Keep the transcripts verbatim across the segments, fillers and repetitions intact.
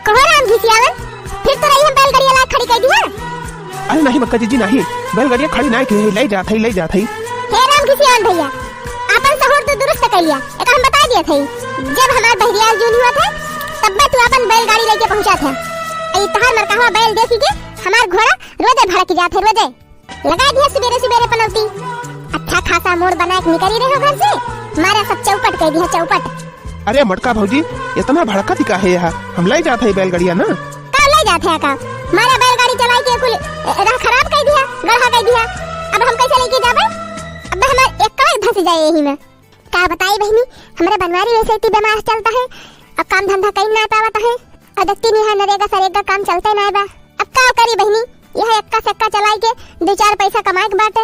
कहो राम घिसियावन, फिर तोरा ई हम बैलगाड़िया लाके खड़ी कइ दिहा? अरे नहीं मोटका जिज्जी नहीं, बैलगाड़िया खड़ी नाहीं किहे, लइ जात हई, लइ जात हई। हे राम घिसियावन भइया, आपन सहूर तू दुरुस्त कइ लिया, एक हम बताइ दियत हई। जब हमार बहरियाल जून हुआ था, तब्बे तू आपन बैलगाड़ी लइके पहुँचा था। ई तोहार मरकहवा बैल देखि के हमार घोड़ा रोजे भड़कि जात है, रोजे। लगाइ दिहा सुबेरे सुबेरे पनौती। अच्छा खासा मूड़ बनाइके निकरी रहे हो घर से, मारा सब चौपट कइ दिहा, चौपट। अरे मोटका भौजी, एतना भड़कत ही काहे हया? हम लइ जात हई बैलगाड़िया ना। का लइ जात हया का? मारा बैलगाड़ी चलाइके कुल, ए, राह खराब कइ दिहा, गड़हा कइ दिहा। अब हम कइसे लइके जाबे? अब हमार एक्कवा धँस जाए यही में। का बताई बहिनी, हमरे बनवारी वइसे इतनी बेमार चलत है, अब काम धंधा कइ नाहीं पावत है, अउर देखती नहीं है नरेगा सरेगा काम चलते नाहीं बा। अब का करी बहिनी, यह एक्का सेक्का चलाइके दुइ चार पइसा कमाएक बाटे।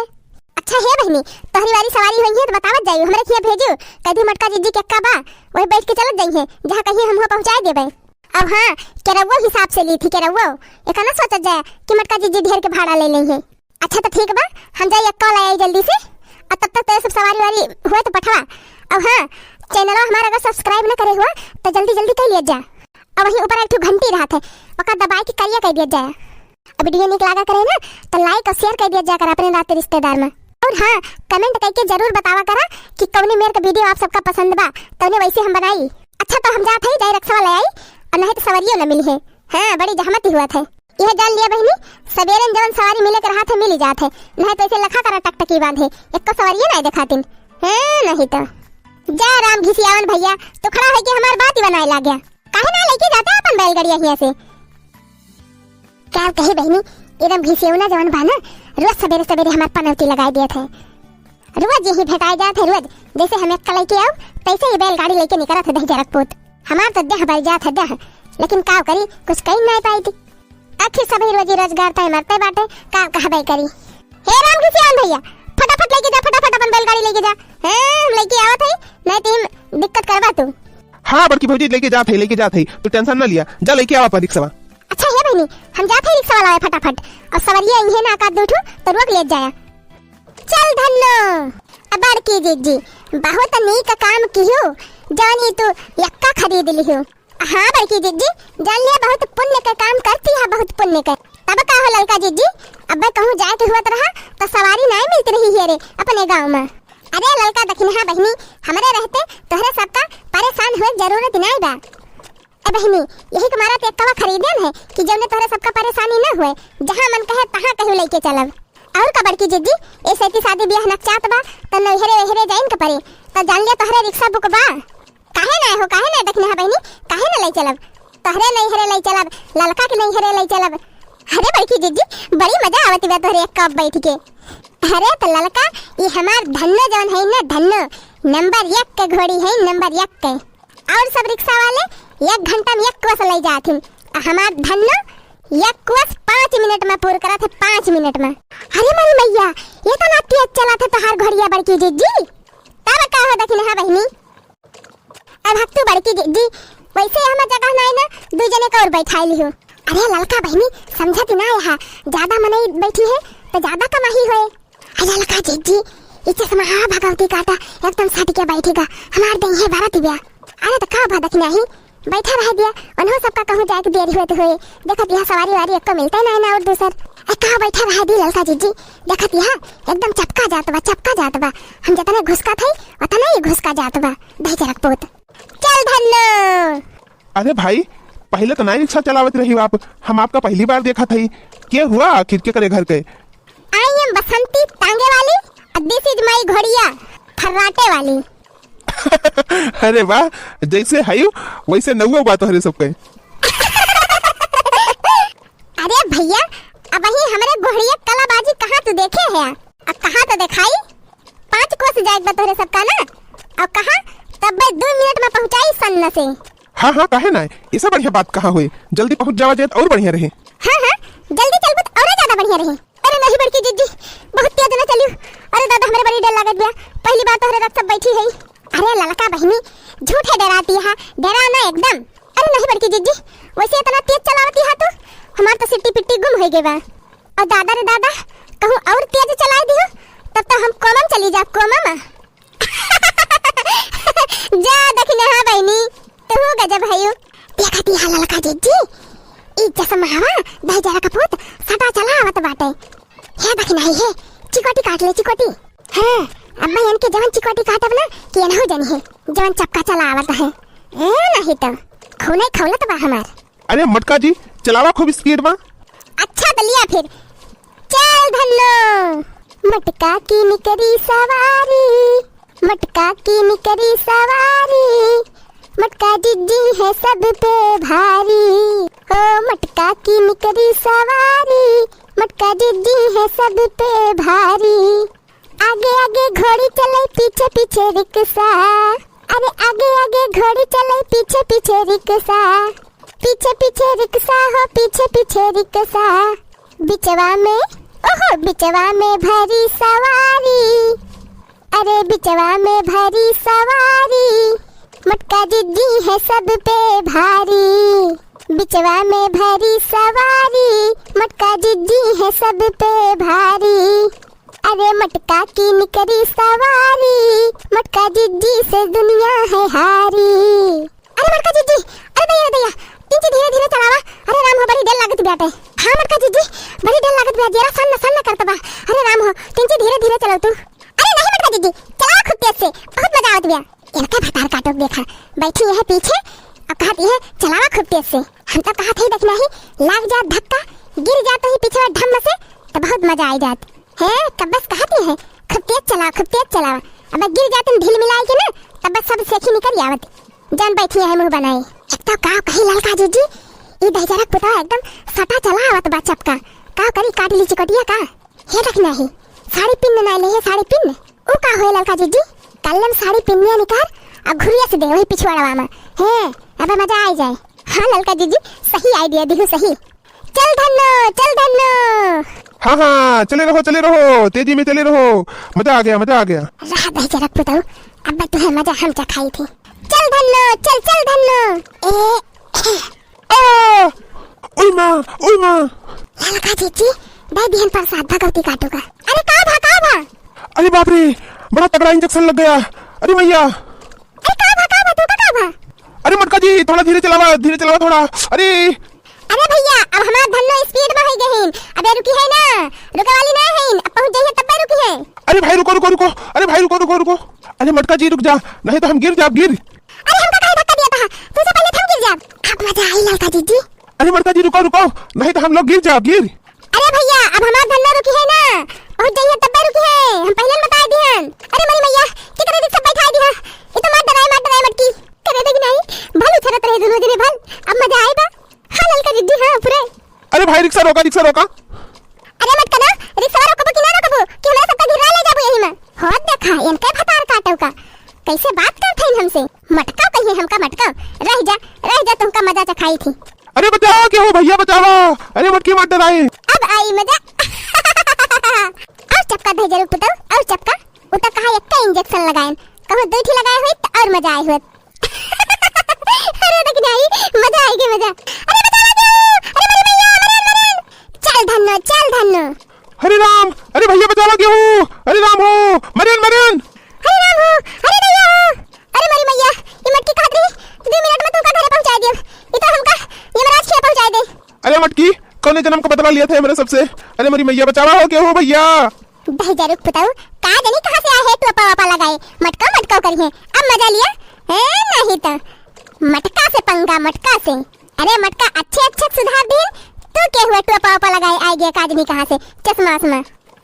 अच्छा हे बहिनी, तोहरी वारी सवारी होइहैं त बतावत जाइउ, हमरे खियाँ भेजिउ, कहि दिउ मोटका जिज्जी के एक्का बा, वही बइठके चलत जइहैं, जहाँ कहिहैं हम हुआँ पहुँचाइ देबे। अब हाँ, केरउवो हिसाब से लीत ही, केरउवो। एका न सोचत जाए कि मोटका जिज्जी ढेर के भाड़ा लइ लेइहैं। अच्छा त ठीक बा, हम जाई एक्का लइ आई जल्दी से। अउर तब तक तोरे सब सवारी वारी होए त पठवा। अउर हाँ, चैनलवा हमार अगर subscribe न करे हुआ त जल्दी जल्दी कइ लिया जा। अउर वहीं ऊपर एक ठो घंटी रहत है, ओका दबाइके करिया कइ दिया जाए। अउर video नीक लागा करे ना त like अउर share कइ दिया जा कर अपने नाते रिश्तेदार में। अउर हाँ, comment कइके जरूर बतावा करा कि कउने मेर क video आप सबका पसंद बा, तउने वइसे हम बनाई। अच्छा त हम जात हई, जाई रिक्शवा लइ आई, अउर नहीं त सवरियो न मिलिहैं। हाँ, बड़ी जहमत ही हुअत है। यह जान लिया बहिनी, सबेरे जवन सवारी मिले के रहत है, मिलि जात है, नहीं त अइसे लखा करा टकटकी बाँधे, एक्को सवरिये नाहीं देखातिन। हाँ, नहीं त। जा राम घिसियावन भइया, तू खड़ा होइके हमार बात ही बनाए लाग्या। काहे नाहीं लइके जाता आपन बैलगाड़िया हियाँ से? का कही बहिनी, ई राम घिसियउना जवन बा ना, रोज सबेरे सबेरे हमार पनौती लगाइ दियत है। रोज यही भेटाइ जात है, रोज। जइसे हम एक्का लइके आउ, तइसे ही बैलगाड़ी लइके निकरत है दहिजरक पूत। हमार त देह बरि जात है देह, लेकिन का करी, कुछ कइ नाहीं पाइत ही। आखिर सबही रोजी रोजगार तय मरते बाटे, का कहबे करी। हे राम घिसियावन भइया, फटाफट लइके जा, फटाफट आपन बैलगाड़ी लइके जा। हैं, हम लइके आवत हई, नाहीं त हम दिक्कत करबा तू। हाँ बड़की भौजी, लइके जात हई, लइके जात हई, तू tension न लिया, जा लइके आवा आपन रिक्शवा। अच्छा हे बहिनी, हम जात हई रिक्शवा लावे फटाफट, अउर सवरिया अइहैं ना एकाध दुइ ठो, त रोक लेत जाया। चल धन्नो, अ बड़की जिज्जी, बहुत नीक काम किहू, जवन ई तू एक्का खरीद लिहू। हाँ बड़की जिज्जी, जान लिया बहुत पुण्य क काम करती है, बहुत पुण्य क। तब का हो ललका जिज्जी, अब्बे कहूँ जाए के हुअत रहा त सवारी नाहीं मिलत रही है रे अपने गाँव में। अरे ललका दखिनहा बहिनी, हमरे रहते तोहरे सबका परेशान हुए क जरूरत नाहीं बा। ए बहिनी, यही के मारा त एक्कवा खरीदेन है कि जउने तोहरे सबका परेशानी न हुए, जहाँ मन कहे तहाँ कहूँ लइके चलब। अउर का बड़की जिज्जी, ए सेती शादी बियाह नकचात बा, त नैहरे वैहरे जाइन के परे, त जान लिया तोहरे रिक्शा book बा। काहे नाहीं हो, काहे नाहीं दखिनहा बहिनी, काहे न लइ चलब? तोहरे नैहरे लइ चलब, ललका के नैहरे लइ चलब। अरे बड़की जिज्जी, बड़ी मजा आवत बा तोहरे एक्का बइठिके। अरे त ललका, ई हमार धन्नो जवन है न, धन्नो, number एक क घोड़ी है, number एक क। अउर सब रिक्शा वाले एक घंटा में एक कोस लइ जात हिन, अ हमार धन्नो एक कोस पाँच मिनट में पूर करत है, पाँच मिनट में। अरे मोरी मइया, एतना तेज चलत है तोहार घोड़िया बड़की जिज्जी। तब का हो दखिनहा बहिनी। अब हक तू बड़की जिज्जी, वइसे हमार जगह नाहीं ना, दुइ जने क अउर बइठाइ लिहू। अरे ललका बहिनी, समझत नाहीं हा, जादा मनई बइठी है त जादा कमाही होए। अरे ललका जिज्जी, ई चश्मा हा भगवती काटा, एकदम सटिके बइठिगा, हमार देहिये बरत बिया। अरे त का भा दखिनही, बइठा रहे दिया, उन्हों सबका कहूँ जाए के देरी होत होए। देखत इहाँ सवारी वारी एक्को मिलते नाहीं ना अउर दूसर। ए का बइठा रहे दी ललका जिज्जी, देखत इहाँ एकदम चपका जात बा, चपका जात बा। हम जतने घुसकत हई, ओतने ही घुसका जात बा। दहिजरक पूत। चल धन्नो। अरे भाई, पहिले त नाहीं रिक्शा चलावत रही आप, हम आपका पहली बार देखत हई। के हुआ आखिर, केकरे घर के? I am बसंती टांगे वाली, and this is my घोड़िया फर्राटे वाली। अरे वाह, जइसे हयू वइसे नउवो बा तोहरे सबके। अरे भइया, अबहीं हमरे घोड़िया कलाबाजी कहाँ तू देखे है? अब कहाँ तो देखाई? पाँच कोस जाएक बा तोहरे सबका ना। अब कहाँ? तब्बे दुइ मिनट में पहुँचाई सन्न से। हाँ, हाँ, काहे नाहीं? इसे बढ़िया बात कहाँ होए? जल्दी पहुँच जावा जाए त अउर बढ़िया रहे। हाँ, हाँ, जल्दी चलबू त अउर जादा बढ़िया रहे। अरे नहीं बड़की जिज्जी, बहुत तेज न चलियो। अरे दादा, हमरे बड़ी डर लागत बिया, पहली बार तोहरे रथ सब बैठी है। अरे ललका बहिनी, झूठे डराती है, डरा ना एकदम। अरे नहीं बड़की जिज्जी, वैसे इतना तेज चलावती है तू, हमार तो सिट्टी पिट्टी गुम हो गए बा। और दादा रे दादा, कहूँ और तेज चलाए दियो, तब तो हम कोमा में चली जाब, कोमा में। जा दखिनहा बहिनी, तू गजब हयू, देखत ही है ललका जिज्जी, ई चश्महवा दहिजरा का पूत सटा चला आवत बाटे। हे देखी नाही है, चिकोटी काट ले, चिकोटी। हाँ, अब्बा इनके जवन चिकोटी काटब ना, कि एनहू जनी है, जवन चपका चला आवत है। ए, नाही तो, खूने खौलत बा हमार। अरे मटका जी, चलावा खूब speed में। अच्छा, तो लिया फिर। चल धन्नो। मटका की निकरी सवारी, मटका की निकरी सवारी, मटका जिज्जी है सब पे भारी। ओ मटका की निकरी सवारी, मटका जिज्जी है सब पे भारी। आगे आगे घोड़ी चले, पीछे पीछे रिक्शा। अरे आगे आगे घोड़ी चले, पीछे पीछे रिक्शा। पीछे पीछे रिक्शा हो, पीछे पीछे रिक्शा। बिचवा में, ओहो, बिचवा में भरी सवारी। अरे बिचवा में भरी सवारी, मटका जिज्जी है सब पे भारी। बिचवा में भरी सवारी, मटका जिज्जी है सब पे भारी। अरे मटका की निकरी सवारी, मटका जिज्जी से दुनिया है हारी। अरे मटका जिज्जी, अरे दैया, दैया, तिंची धीरे धीरे चलावा। अरे राम हो, बड़ी डेर लागत बाटे। हाँ मटका जिज्जी, बड़ी डेर लागत बा, जरा सन्न सन्न करत बा। अरे राम हो, तिंची धीरे धीरे चलाव तू। अरे नहीं मटका जिज्जी, चलावा खूब तेज से, बहुत मजा आवत बा। इनका भतार काटो देखा, बैठी है पीछे, अब कहत है चलावा खूब तेज से। हम तो कहत है देखी नाही, लाग जात धक्का, गिर जात ही पीछे ढम से, तो बहुत मजा आई जात। है, कब बस कहत ही है, खूब तेज चलावा, खूब तेज चलावा। अब गिर जात ढील मिलाई के ना, तब बस सब सेखी निकल आवत। जान बैठी है मुंह बनाए। एक तो का कही ललका जिज्जी, ई दहिजरा क पुतवा एकदम सटा चला आवत बा चपका। का करी, काट ली चिकोटिया का? हे देख नाही, साड़ी पिन ना ले, हे साड़ी पिन। ऊ का होए ललका जिज्जी? कल्लम साड़ी पिनिया निकार, आ घुरिया से दे वही पिछवाड़वा में। हे, अबे मजा आई जाए। हाँ ललका जिज्जी, सही idea दिहू सही। चल धन्नो, चल धन्नो। हाँ, हाँ, चले रहो, चले रहो, तेजी में चले रहो। मजा आ गया, मजा आ गया। रहा दहिजरा क पुतऊ, अब तुम्हें मजा हम चखाई थी। चल धन्नो, चल, चल धन्नो। ए, आ! ओई माँ, ओई माँ। ललका जिज्जी, दे दिहन प्रसाद भगवती काटू का। अरे का भा, का भा? अरे बाप रे, बड़ा तगड़ा injection लग गया। अरे मैया। अरे का भा, का भा, तू का, का भा? अरे मटका जी, थोड़ा धीरे चलावा, धीरे चलावा थोड़ा। अरे। अरे भैया, अब हमार धन्नो speed में होई गहिन। अबे रुकी है ना, रुके वाली ना है, अब पहुँच जाइए तब रुकी है। अरे भाई रुको, रुको, रुको। अरे भाई रुको, रुको, रुको। अरे मटका जी रुक जा, नहीं तो हम गिर जाब, गिर। अरे हमका काहे धक्का दिया था? तुमसे पहले तो हम गिर जाब। अब मजा आई ललका जिज्जी। अरे मटका जी रुको, रुको, नहीं तो हम लोग गिर जाब, गिर। अरे भैया, अब हमार धन्नो रुकी है ना, पहुँच जाइए तब रुकी है, हम पहले न बताए दिहन। अरे मरी मैया, के करे रिक्शा बैठाए दिहा, ये तो मार डराए, मार डराए मटकी। करे देखी नाही, भल उछरत रहे दोनों जने भल, अब मजा आए बा। हाँ ललका जिज्जी, हाँ पूरे। अरे भाई रिक्शा रोका, रिक्शा रोका। अरे मटका ना, रिक्शा रोकबो कि ना रोकबो कि हमरा सबका गिरा ले जाबो यही में। हो देखा, इनके भतार काटो का, कैसे बात करत हईन हमसे। मटका कहिए हमका मटका, रह जा, रह जा, तुमका मजा चखाई थी। अरे बचावा के हो भैया, बचावा। अरे मटकी मार डराए। अब आई मजा। और चपका दहिजरा क पुतऊ, और चपका। उ त कहा एक्का injection लगाएन, कहूँ दुई ठी लगाए होइत त और मजा आए होइत। अरे देख नाही, मजा आए के मजा। अरे बचावा के हो, अरे मरी मैया, मरेन, मरेन। चल धन्नो, चल धन्नो। हरे राम, अरे भैया बचावा के हो, हरे राम हो, मरेन, मरेन। हरे राम हो, अरे भैया हो, अरे मरी मैया, ई मटकी कहत रही, दो मिनट में तुमका घरे पहुँचाए देब। ई तो हमका यमराज के पहुँचाए दे। अरे मटकी, कौने जन्म का बदला लिया था मेरे सबसे? अरे मरी मैया, बचावा हो के हो भैया। दहिजरा क पुतऊ, का जानी कहाँ से आए है टोपा वोपा लगाए, मटका मटका करी है। अब मजा लिया, है नहीं तो मटका से पंगा, मटका से। अरे मटका अच्छे अच्छे सुधार दीन, तू के हुए टोपा वोपा लगाए आए गया का जानी कहाँ से, चश्मा वश्मा।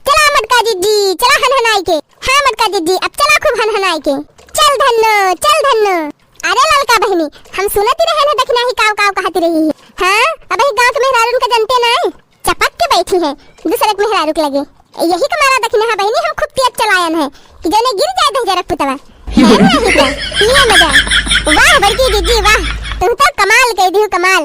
चला मटका जिज्जी, चला हनहनाई के। हाँ मटका जिज्जी, अब चला खूब हनहनाई के। चल धन्नो, चल धन्नो। अरे ललका बहिनी, हम सुनत ही रहे ना, देखी नाही काव काव कहती रही है। हाँ, अब ही गाँव के मेहरारून का जनते नाई, चपक के बैठी है, दूसरे के मेहरारू के लगे। यही का मारा देखी ना बहिनी, हम खूब तेज चलायन है कि जने गिर जाए दहिजरा क पुतवा। है ना ही तो, ये मजा। वाह बड़की जिज्जी वाह, तू तो कमाल कह दिहू कमाल।